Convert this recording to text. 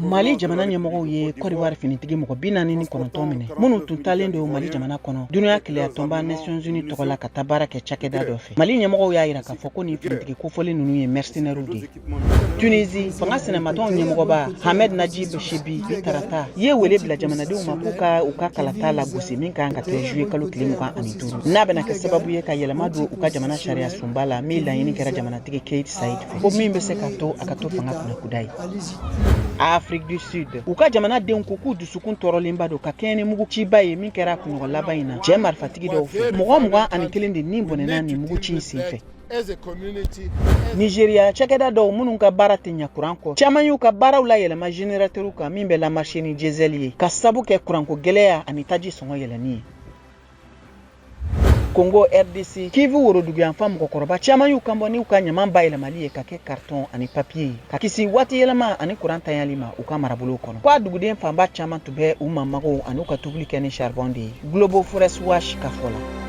Mali jamana ɲɛmɔgɔw ye Kɔdiwari finitigi mɔgɔ 49 minɛ, minnu tun taalen don Mali jamana kɔnɔ dunuya kelenya tɔnba Nations Unies tɔgɔ la ka taa baara kɛ cakɛda dɔ fɛ. Mali ɲɛmɔgɔw y'a yira k'a fɔ ko nin finitigi kofɔlen ninnu ye mercenaires de ye. Tunisie, fanga sinamatɔnw ɲɛmɔgɔba Hamed Najib Chebi bi tarata ye wele bila jamanadenw ma k'u ka u ka kalata lagosi min kan ka kɛ juillet kalo tile 25, n'a bɛna kɛ sababu ye ka yɛlɛma don u ka jamana sariya sunba la, min laɲini kɛra jamanatigi Kais Saied fɛ, ko min bɛ se ka to a ka to fanga kunna kudayi. Afrique du Sud, u ka jamanadenw ko k'u dusukun tɔɔrɔlenba don ka kɛɲɛ ni muguciba ye min kɛra kunɲɔgɔn laban in na cɛ marifatigi dɔw fɛ. Mɔgɔ 21 de ni bɔnɛna nin muguci in senfɛ. Nigeria, cakɛda dɔw minnu ka baara tɛ ɲa kuran kɔ, caman y'u ka baaraw layɛlɛma générateur kan min bɛ lamarcher ni diesel ye, ka sabu kɛ kuranko gɛlɛya ani taji sɔngɔ yɛlɛnni ye. Congo RDC, Kivu woroduguyanfan mɔgɔkɔrɔba caman y'u kanbɔ n'u ka ɲaman bayɛlɛmali ye ka kɛ carton ani papier ye, ka kisi waati yɛlɛma ani kuran tanyali ma u ka marabolow kɔnɔ. Ko a duguden fanba caman tun bɛ u mamagow ani u ka tobili kɛ ni charbon de ye, Global Forest Watch ka fɔ la.